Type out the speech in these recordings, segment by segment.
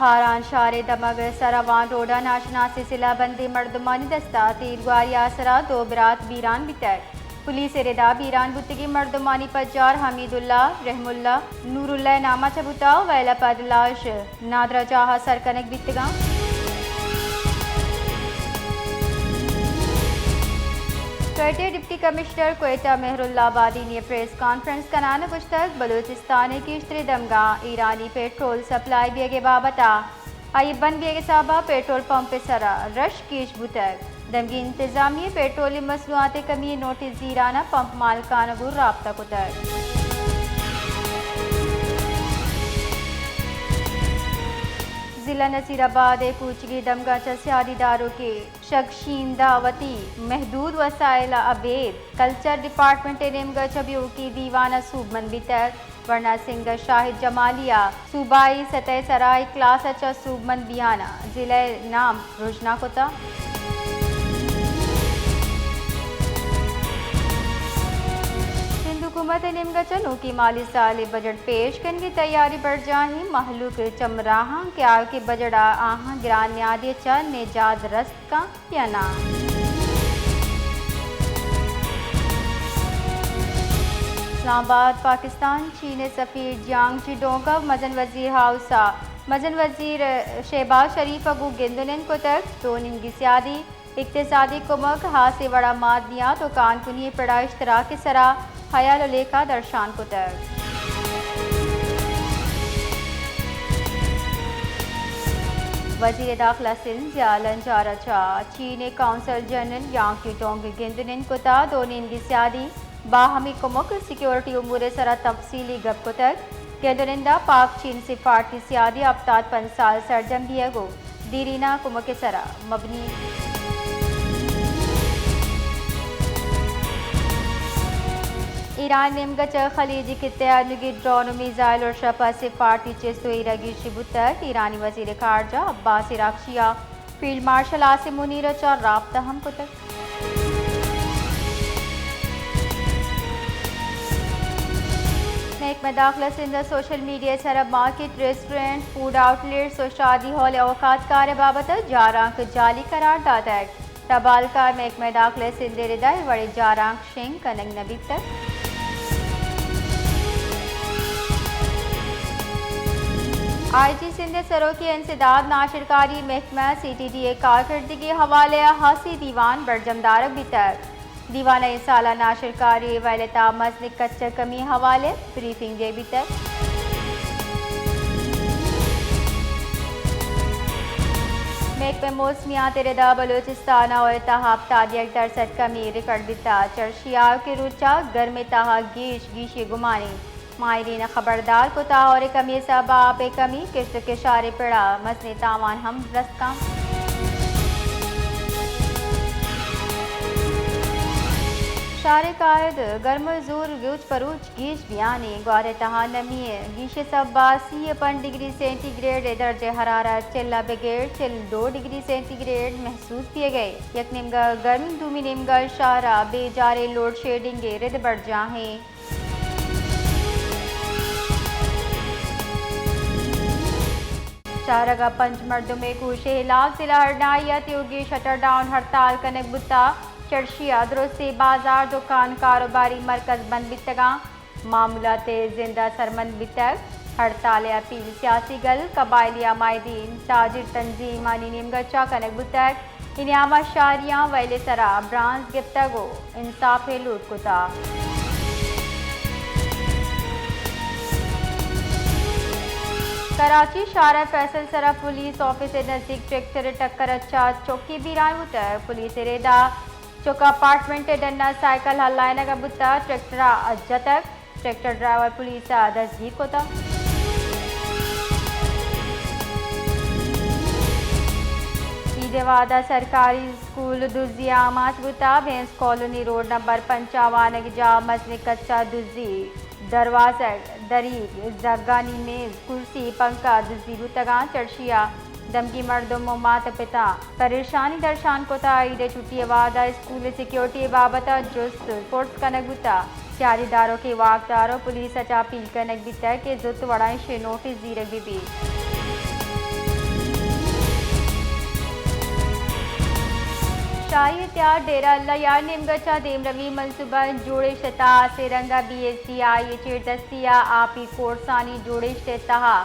کاران شہر ءِ دمگ سروان روڈ ءَ ناشناسیں سلاہ بندیں مردمانی دست ءَ تیرگواری ءِ آسر ءَ دو برات بیران بیتگ۔ پولیس ءِ رد ءَ بیران بوتگیں مردمانی پجار حمید اللہ، رحم اللہ، نور اللہ ءِ نام ءَ چہ بوتگ ءُ ویل ءَ پد لاش نادراہ جاہ ءَ سر کنگ بیتگ اَنت۔ کوئٹہ ءِ ڈپٹی کمشنر کوئٹہ مہر اللہ بادینی ءَ پریس کانفرنس کنان ءَ گوشتگ، بلوچستان ءِ گیشتریں دمگاں ایرانی پٹرول سپلائی بیگ ءِ بابت ءَ آئی ءِ بند بیگ ءِ سبب ءَ پٹرول پمپ ءِ سر ءَ رش گیش بوتگ۔ دمگی انتظامیہ ءَ پٹرول ءِ مصنوعات ءِ کمی ءِ نوٹس زیران ءَ پمپ مالکان ءَ گوں رابطہ کتگ۔ ضلع نصیر آباد ءِ کوچگی دمگاں چہ سیادی داروکے شگشیندہ ءَ وتی محدود وسائل ءَ ابید کلچر ڈیپارٹمنٹ ءِ نیمگ ءَ چہ بیوکی دیوان ءَ سوبمند بیتگ۔ ورنا سنگھ ءَ شاہد جمالی ءَ صوبائی سطح ءِ سرا اخلاص ءَ چہ سوبمند بیان ءَ ضلع ءِ نام رژنا کتگ۔ سندھ حکومت ءِ نیمگ ءَ چہ نوکیں مالی سال ءِ بجٹ پیش کنگ ءِ تیاری برجاہیں، مہلوک چمراہاں کہ آیوکیں بجٹ ءَ آہاں گران نیادی ءَ چہ نجات رست کنت یا نہ۔ اسلام آباد، پاکستان چین ءِ سفیر جیانگ چی ڈونگ ءَ مزن وزیر ہاؤس ءَ مزن وزیر شہباز شریف ءَ گوں گند ءُ نند کتگ، دو نیمگی سیادی، اقتصادی کمک، ہاسیں وڑ ءَ مادیات ءُ کانکنی ءِ پڑ ءَ اشتراک ءِ سرا ہیال ءُ لیکہ درشان کتگ۔ وزیر داخلہ سندھ ضیاء لنجار ءَ چہ چین ءِ قونصل جنرل یانگ چی ڈونگ ءَ گند ءُ نند کتگ، دو نیمگی سیادی، باہمی کمک ءُ سیکورٹی امور ءِ سرا تفصیلی گپ کتگ۔ گند ءُ نند ءَ پاک چین سفارتی سیادی ہپتاد پنچ سال سرجم بیگ ءُ دیرینہ کمک ءِ سرا مبنی۔ ایران نیمگ ءَ چہ خلیجی خطہ ءَ انوگیں ڈرون ءُ میزائل ارش ءَ پہ سفارتی چست ءُ ایرا گیشی بوتگ۔ ایرانی وزیر خارجہ عباس عراقچی ءَ فیلڈ مارشل عاصم منیر ءَ چہ رابطہ ہم کتگ۔ محکمہ داخلہ سندھ ءَ سوشل میڈیا ءِ سرا market, restaurant, food out let's ءُ شادی ہال ءِ اوقات کار ءِ بابت ءَ جارانک جعلی قرار داتگ۔ تبالکار محکمہ داخلہ سندھ ءِ رد ءَ اے وڑیں جارانک شنگ کنگ نہ بیتگ۔ آئی جی سندھ ءِ سروکی انسداد ناشرکاری محکمہ سی ٹی ڈی ءِ کارکردگی ءِ حوالہ ءَ ہاسیں دیوان برجم دارگ بیتگ۔ دیوان ءَ اے سال ءَ ناشرکاری ءِ ویل ءِ تہا مزنیں کچ ءُ کمی ءِ حوالہ ءَ بریفنگ دیگ بیتگ۔ محکمہ موسمیات ءِ رد ءَ بلوچستان ءَ ہوار ءِ تہا ہپتاد یک درسد کمی ریکارڈ بیتگ۔ چرشی ءَ آیوکیں روچ ءَ گرمی ءِ تہا گیش گیشی ءِ گمانی ماہرین ءَ خبردار کتگ، ہوار ءِ کمی ءِ سبب ءَ آپ ءِ کمی، کشت ءُ کشار ءِ پڑ ءَ مزنیں تاوان ہم رست کنت۔ شہر ءِ قائد، گرم ءِ زور روچ پہ روچ گیش بیان اِنت۔ گوادر ءِ تہا نمی ءِ گیشی ءِ سبب ءَ سی ءُ پنچ ڈگری سینٹی گریڈ ءِ درجہ حرارت چل ءَ بگر چل ءُ دو ڈگری سینٹی گریڈ محسوس بیگ ءَ اِنت۔ یک نیمگ ءَ گرم، دومی نیمگ ءَ شہر ءَ بے جاریں لوڈ شیڈنگ ءِ رد برجاہ اِنت۔ شہرگ ءَ پنچ مردم ءِ کوش ءِ ہلاپ ضلع ہرنائی ءَ تیوگیں شٹر ڈاؤن ہڑتال کنگ بوتگ۔ چرشی ءَ درستیں بازار، دکان، کاروباری مرکز بند بیتگ اَنت۔ معمولات ءِ زند ءَ سرمند بیتگ۔ ہڑتال ءِ اپیل سیاسی گل، قبائلی عمائدین، تاجر تنظیم آنی نیمگ ءَ چہ کنگ بوتگ۔ اے نیام ءَ شہریاں ویل ءِ سرا برانز گپتگ ءُ انصاف ءِ لوٹ کتگ۔ کراچی، شاہراہ فیصل ءِ سرا پولیس آفس ءِ نزیک ٹریکٹر ءِ ٹکر ءَ چار چکی بیران بوتگ۔ پولیس ءِ رد ءَ چک اپارٹمنٹ ءِ ڈن ءَ سائیکل ہلائینگ ءَ بوتگ، ٹریکٹر ءَ جتگ۔ ٹریکٹر ڈرائیور پولیس ءَ دزگیر کتگ۔ عید ءِ وہد ءَ سرکاری اسکول دزی ءَ آماچ بوتگ۔ بینس کالونی روڈ نمبر پنچ ءَ وانگجاہ ءَ مزنیں کچ ءَ دزی، دروازگ، دریگ، زھگانی میز، کرسی، پنکھا دزی بوتگ اَنت۔ چرشی ءَ دمگی مردم ءُ مات ءُ پتاں پریشانی درشان کتگ۔ عید ءِ چھٹی ءِ وہد ءَ اسکول ءِ سیکورٹی ءِ بابت ءَ جست ءُ پرس کنگ بوتگ۔ سیادی داروکیں واکدار ءُ پولیس ءَ چہ اپیل کنگ بیتگ کہ زوت وڑ ءَ ایشی ءِ نوٹس زیرگ بہ بیت۔ شاہی ءِ تہا ڈیرہ اللہ یار نیمگ ءَ چہ دیمروی منصوبہ جوڑشت ءِ تہا ہاسیں رنگ ءَ بی ایس ڈی آئی ءِ چیردستی ءَ آپی کورسانی جوڑشت ءِ تہا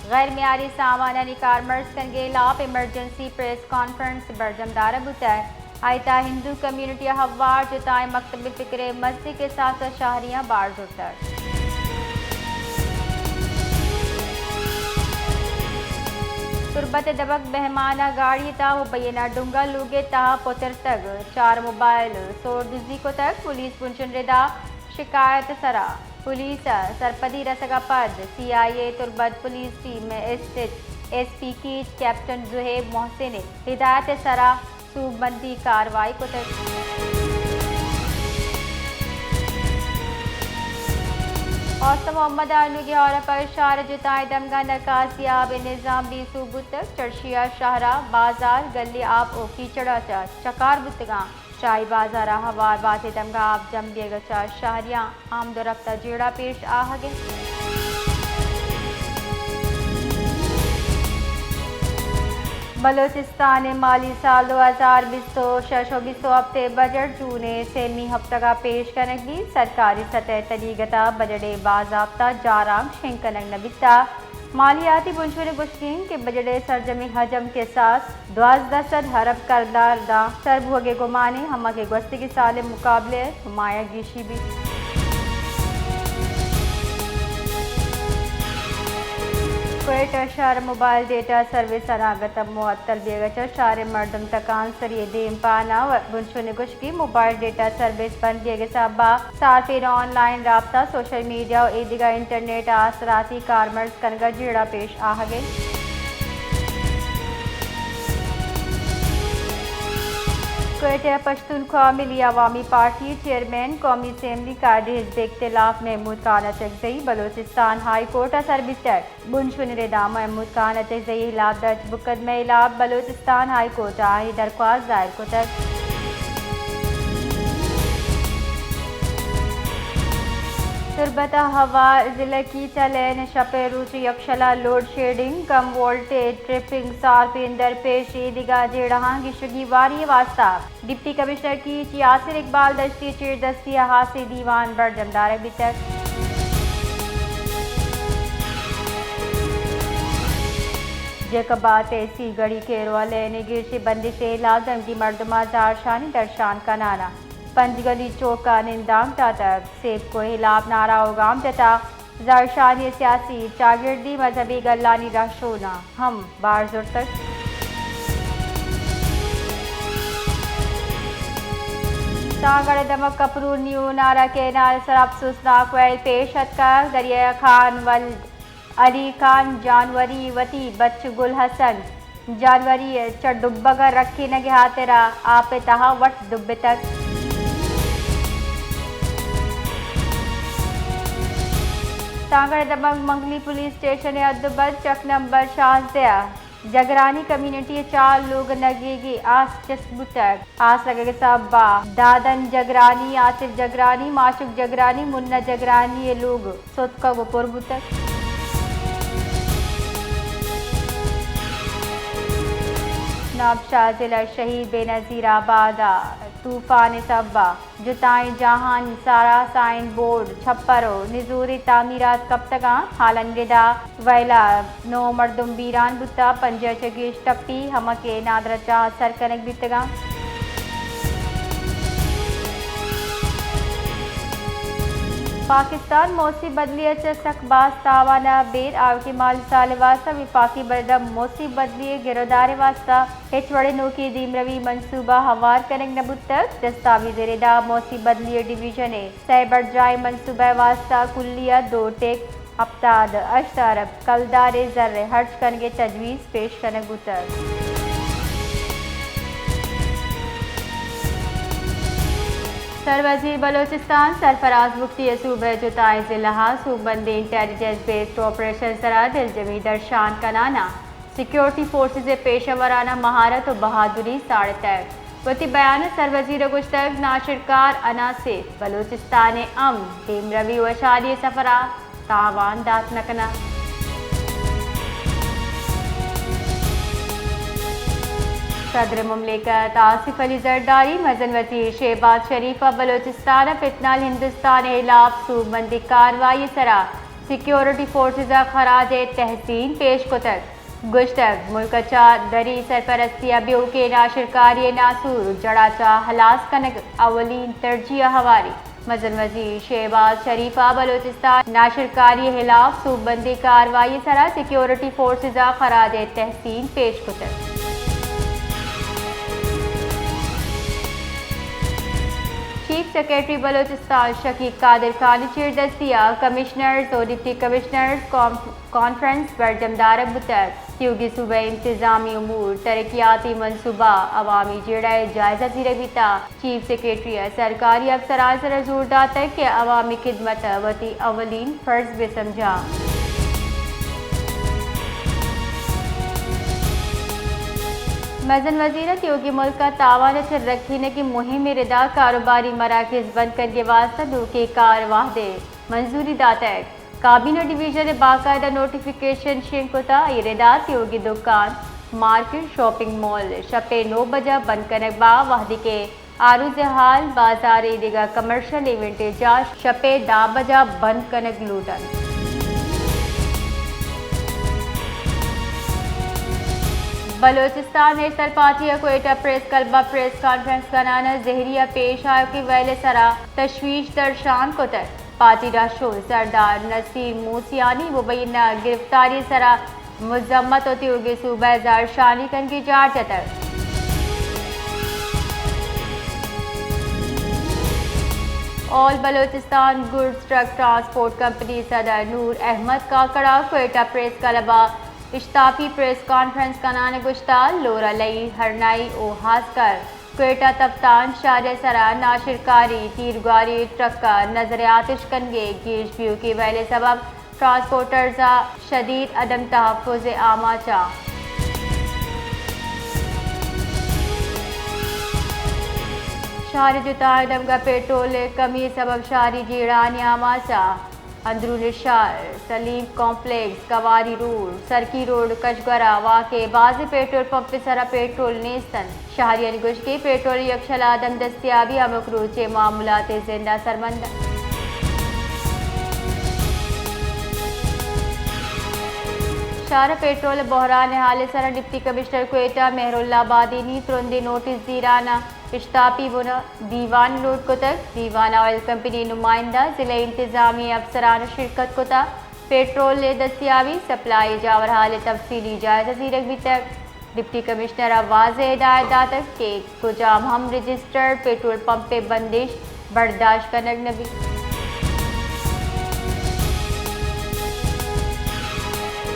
غیر معیاری ساوانانی کارمرز کنگ ءِ ہلاپ ایمرجنسی پریس کانفرنس برجم دارگ بوتگ۔ آئی ءِ تہا ہندو کمیونٹی ءَ ہوار جتائیں مکتب فکر ءِ مزنیں کساس ءَ شہریاں بار زرتگ۔ تربت ءِ دمگ مہمان ءِ گاڑی ءِ تہا ہبئی ءِ ناڈونگا لوگ ءِ تہا پترتگ، چار موبائل سور دزی کتگ، پولیس بنشن ردا شکایت ءِ سرا۔ پولیس ءَ سرپدی رسگ ءَ پد سی I A Turbat police team ءِ assistant S P Kech captain Zohaib Mohsin ءِ ہدایت ءِ سرا سوبمندی کاروائی کتگ۔ اوست محمد ءِ انوگیں ہور ءَ پہ شہر ءِ جتائیں دمگاں نکاسی آب ءِ نظام بے سوب بوتگ۔ چرشیا شہر ءِ بازار، گلی، آپ ءُ کیچڑ ءَ چہ چکار بوتگاں۔ شاہی بازار ءَ ہوار بازیں دمگاں آپ جم بیگ ءَ چہ شہریاں آمد ءُ رپت ءَ جیڑہ پیش آہگ انت۔ بلوچستان ءِ مالی سال دو ہزار بیست ءُ شش ءُ بیست ءُ ہپت ءِ بجٹ جون ءِ سیمی ہپتگ ءَ پیش کنگ بیت۔ سرکاری سطح ءِ تنیگت ءَ بجٹ ءِ باضابطہ جارانک شنگ کنگ نہ بیتگ۔ مالیاتی بنشون ءِ گوشگ انت کہ بجٹ ءِ سرجمیں حجم کساس دوازدہ سد ارب کلدار داں سر بوگ ءِ گمان انت، ہما کہ گوستگیں سال ءِ مقابلہ ءَ ہمایا گیشی بیت۔ کوئٹہ شہر ءِ موبائل ڈیٹا سروس اناگت ءَ معطل بیگ ءَ چہ شہر ءِ مردم تکانسری ءِ دیم پہنا۔ بنشون ءِ گوشگ انت موبائل ڈیٹا سروس بند بیگ ءِ سبب ءَ صارفین ءِ آن لائن رابطہ، سوشل میڈیا ءُ ایدگہ انٹرنیٹ ءِ آسراتی کارمرز کنگ ءَ جیڑہ پیش آہگ انت۔ کوئٹہ ءَ پشتونخوا ملی عوامی پارٹی ءِ چیئرمین، قومی اسمبلی قائد حزب اختلاف محمود خان اچکزئی بلوچستان ہائی کورٹ ءَ سر بیتگ۔ بنشون ءِ ردا محمود خان اچکزئی ءِ ہلاپ دچ مقدمہ ءِ ہلاپ بلوچستان ہائی کورٹ ءَ آئی ءِ درخواست دائر کتگ۔ تربت ءَ ہوار ضلع کیچ ءَ لین ءَ شپ ءُ روچ یکشل ءَ لوڈ شیڈنگ، کم وولٹیج ٹرپنگ، صارفین درپیش، ایدگہ جیڑہاں گیشگی واری ءِ واستہ ڈپٹی کمشنر کیچ یاسر اقبال دشتی ءِ چیردستی ءَ ہاسیں دیوان برجم دارگ بیتگ۔ جیکب ءِ تحصیل گڑھی کیرو ءَ لین ءِ گیش ءُ بندش ءِ ہلاپ دمگی مردماں زہرشانی درشان کنان ءَ پنجگلی چوک ءَ نندانک داتگ۔ سیبکو ءِ ہلاپ نعرہ ءُ گام جتگ۔ زہرشانی ءَ سیاسی، چاگردی، مذہبی گلانی رہشوناں ہم بار زرتگ۔ سانگڑ ءِ دمگ کپرور نیو نارا کینال ءِ سرا افسوسناک ویل پیش اتکگ۔ دریا خان ولد علی خان جانوری وتی بچ گل حسن جانوری ءِ چہ ڈبگ ءَ رکینگ ءِ ہاترا آپ ءِ تہا وت ڈبتگ۔ سانگڑ ءِ دمگ منگلی پولیس اسٹیشن ءِ ادوبد چک نمبر شانزدہ ءَ جگرانی کمیونٹی ءِ چار لوگ ءِ نگیگی آس چست بوتگ۔ آس لگگ ءِ سبب ءَ دادن جگرانی، آصف جگرانی، معشوق جگرانی، منا جگرانی ءِ لوگ ستکگ ءُ پر بوتگ۔ نواب شاہ ضلع شہید بے نظیر آباد ءَ طوفان ءِ سبب ءَ جتائیں جاہانی سرا سائن بورڈ، چھپر ءُ نزوری تعمیرات کپتگاں۔ حالانی ردا ویلا نو مردم بیران بوتگ، پنجاہ چہ گیش ٹپی، ہمک ءِ نادراہ جاہ ءَ سر کنگ بیتگاں۔ پاکستان موسمی بدلی ءَ چہ سک باز تاوان ءَ بیر، آؤکیں مالی سال ءِ واستہ وفاقی بڈ ءَ موسمی بدلی ءِ گرودار ءِ واستہ ہچ وڑیں نوکیں دیمروی منصوبہ ہوار کنگ نہ بوتگ۔ دستاویز ءِ ردا موسمی بدلی ءِ ڈویژن ءِ سئے برجاہیں منصوبہ ءِ واستہ کلی ءَ دو ٹک ہپتاد ءُ ہشت ارب کلدار ءِ زر ءِ ہرچ کنگ ءِ تجویز پیش کنگ بوتگ۔ سروزیر بلوچستان سرفراز بگٹی ءَ صوبہ ءِ جتائیں ضلع ءَ سوبمندیں انٹیلیجنس بیسڈ آپریشن ءِ سرا دلجمی درشان کنان ءَ سیکورٹی فورسز ءِ پیشہ وراناں مہارت ءُ بہادری ساڑتگ۔ وتی بیان ءَ سروزیر ءَ گوشتگ، ناشرکار عناصر بلوچستان ءِ امن، دیمروی ءُ وشحالی ءِ سفر ءَ تاوان دات نہ کناں۔ صدر مملکت آصف علی زرداری مزن وزیر شہباز شریف ء بلوچستان ء فتنہ ہندوستان ء ہلاپ سوبمندی کاروائی ء سرا سیکیورٹی فورسز ء خراج تحسین پیش کتگ۔ گوشتگ، ملک ء چہ دری سرپرستی ء بیوکیں ناشرکاری ء ناسور جڑ ء چہ ہلاس کنگ اولی ترجیح ء ہواری۔ مزن وزیر شہباز شریف ء بلوچستان ناشرکاری ء ہلاپ سوبمندی کاروائی ء سرا سیکیورٹی فورسز ء خراج تحسین پیش کتگ۔ چیف سیکرٹری بلوچستان شکیب قادر خان ء چیردستی ء کمشنرز و ڈپٹی کمشنرز کانف-، کانفرنس برجم دارگ بوتگ۔ تیوگیں صوبہ انتظامی امور، ترقیاتی منصوبہ، عوامی جیڑہ ء جائزہ زیرگ بیتگ۔ چیف سیکرٹری ء سرکاری افسران سر ء زور داتگ کہ عوامی خدمت ء وتی اولین فرض بہ سمجھاں۔ مزن وزیر ء تیوگیں ملک ء تاوان ء چہ رکھینگی مہم ء ردا کاروباری مراکز بند کنگ ء واستہ نوکیں کار واہدے منظوری داتگ۔ کابینہ ڈویژن ء باقاعدہ نوٹیفکیشن شنگ کتگ، اے ردا تیوگیں دکان، مارکیٹ، شاپنگ مال شپ ء نو بجہ بند کنگ با، وہدے کہ آروز حال بازار ء دگہ کمرشل ایونٹ ء جاہ شپ ء دہ بجہ بند کنگ لوٹ انت۔ بلوچستان نیشنل پارٹی ء کوئٹہ پریس کلب ء پریس کانفرنس کنان ء زہری ء پیش آیوکیں ویل ء سرا تشویش درشان کتگ۔ پارٹی رہشون سردار نصیر موسیانی مبینہ گرفتاری سرا مذمت و تیوگیں صوبہ ء زہرشانی کنگی جار جتگ۔ All Balochistan goods truck transport company صدر نور احمد کاکڑ ء کوئٹہ پریس کلب ء اشتاپی پریس کانفرنس کنان ء گوشتگ، لورا لئی، ہرنائی و ہاسکر کوئٹہ تپتان شہر ء سرا ناشرکاری، تیرگواری، ٹرک ء نظر آتش کنگ ء گیش بیوکیں ویل ء سبب ٹرانسپورٹرز ء شدید عدم تحفظ ء آماچ ء۔ شہر جتائیں دمگا پیٹرول ء کمی ء سبب شہری جیڑھانی آماچ ء۔ اندرون شہر، سلیم کمپلیکس، کواری روڈ، سرکی روڈ، کشگورا واقع بازیں پیٹرول پمپ ء سرا پیٹرول نیست انت۔ شہریانی گوشگ کہ پیٹرول یکشل آدم دستیابی ہمک روچے معاملات زندہ سرمند انت۔ شہر پیٹرول بحران حال سرا ڈپٹی کمشنر کوئٹہ مہر اللہ بادینی ترندی نوٹس زیران اشتاپی بن دیوان لوٹ کتگ۔ دیوان آئل کمپنی نمائندہ، ضلع انتظامی افسران شرکت کتگ۔ پیٹرول دستیابی، سپلائی جاورحال تفصیلی جائزہ زیرگ بیتگ۔ ڈپٹی کمشنر ء واضح ہدایت داتگ کہ کجام ہم رجسٹرڈ پیٹرول پمپ ء بندش برداشت کنگ نہ بیت۔